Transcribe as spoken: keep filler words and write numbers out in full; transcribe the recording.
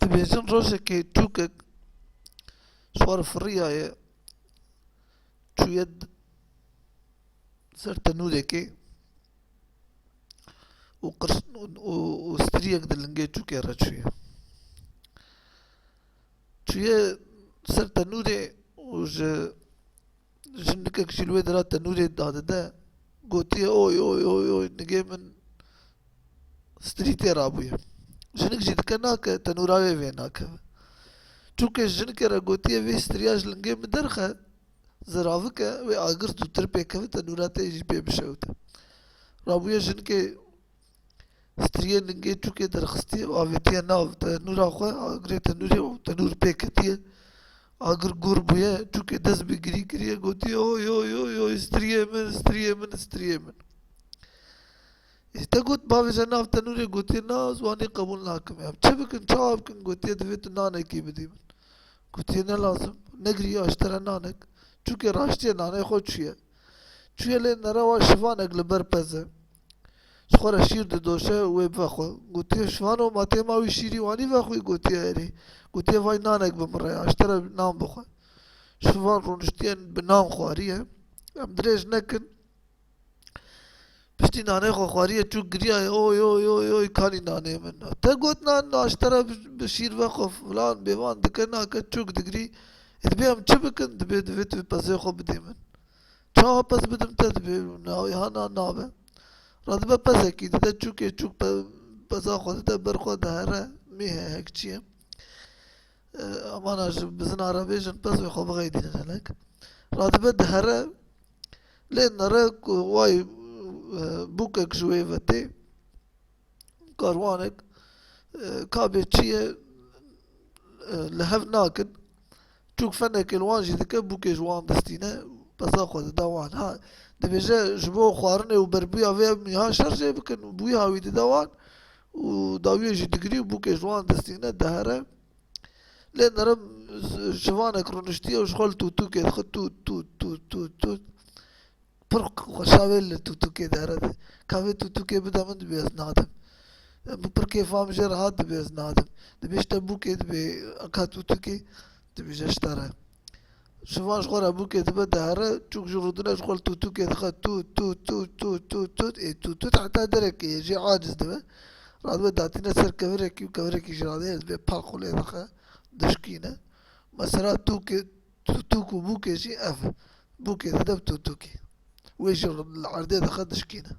Dibêjin rojekê çûkek ji xwe re firiyaye, çûye d-, ser tenûrekê û qirs-, û, û, û striyek di lingê çûkê re çûye. Çûye ser tenûrê û ji jinikek jî li wê dera tenûrê dadide, gotiye, "Oy, oy, oy, oy, nigê min strî tê rabûye." Jinik jî dike nake, tenûra wê vê nakeve. Çûkê ji jinikê re gotiye, "Vê striya ji lingê min derxe, ziravike, wê agir zûtir pêkeve, tenûra te jî pê bişewite." Rabûye jinikê striyê lingê çûkê derxistiye û avêtiye nav tenûra xwe, agirê tenûrê û tenûr pê ketiye. Agir gor bûye, çûkê dest bi girî kiriye, gotiye, "Oy, oy, oy, oy, striyê min, striyê min, striyê min." Ê, te got, "Bavêje nav tenûrê." Gotiye, "Na, ez wanî qebûl nakim." "Ya çi bikin, çawa bikin?" Gotiye, "Divê tu nanekî bidî min." Gotiye, "Ne lazim, negirî, ez ji te re nanek." Çûkê raştiye nanê xwe çûye. Çûye lê nere wa şivanek li ber peze. Ji xwe re şîr didoşe û wê bivexwe. Gotiye, "Şivano, ma tê ma wî şîrî wanî vexwî?" Gotiye, "Erê." Gotiye, "Vay nanek bi min re ya, ji te re nan bixwe." Şivan rûniştiye bi nan xwariye. Em dirêj nekin. Piştî nanê xwe xwariye, çûk giriyaye, "Oy, oy, oy, oy, kanî nanê min." Te got, "Nan, na, ji te re bi, bi şîr vexwe, filan, bêvan dike, nake, çûk digirî. Ê, dibê em çi bikin? Dibê, divê tu pezê xwe bidî min." "Çawa pez bidim te?" Dibê, "Na, ha, na, nabe." Radibe pezekî dide çûkê, çûk pe-, peza xwe dide ber xwe, dihere, mî heye, hek çi ye. E, emana ji bizina re bêjin, pez wê xwe bixeydînin hinek. Radibe dihere, lê nere ku way, e, bûkek ji wê ve tê, karwanek, e, ka bê çi ye, e, li hev nakin. Çûk fenekê li wan jî dike, bûkê ji wan distîne, peza xwe dida wan. Ha, dibêje, ji bo xwarinê û berbûya vê em niha şer jê bikin, bûya wî dide wan û dawiyê jî digirî û bûkê ji wan distîne, dihere. Lê nere şivanek rûniştiye û ji xwe li tûtûkê dixe, tût, tût, tût, tût, tût. Pir xweşa wê li tûtûkê dihere. "Ka vê tûtûkê bide min." Dibê, "Ez nadim." Bi pir kêfa min jê re hat, dibê, "Ez nadim." Dibê, "Ji te bûkê." Dibê, "Ka tûtûkê?" Dibêje, "Ji te re." Şivan ji xwe re bûkê dibe, dihere, çûk jî rûdine, ji xwe li tûtûkê dixe, tût, tût, tût, tût, tût, tût, ê tût, tût heta derekê ye, jê aciz dibe. Radibe datîne ser kevirekî û kevirekî jî radê, dibê, palq û lê dixe, dişkîne. Mesela tûkê, tû-, tûk û bûkê jî ev e. Bûkê dide bi tûtûkê. Wê jî li erdê dixe, dişkîne.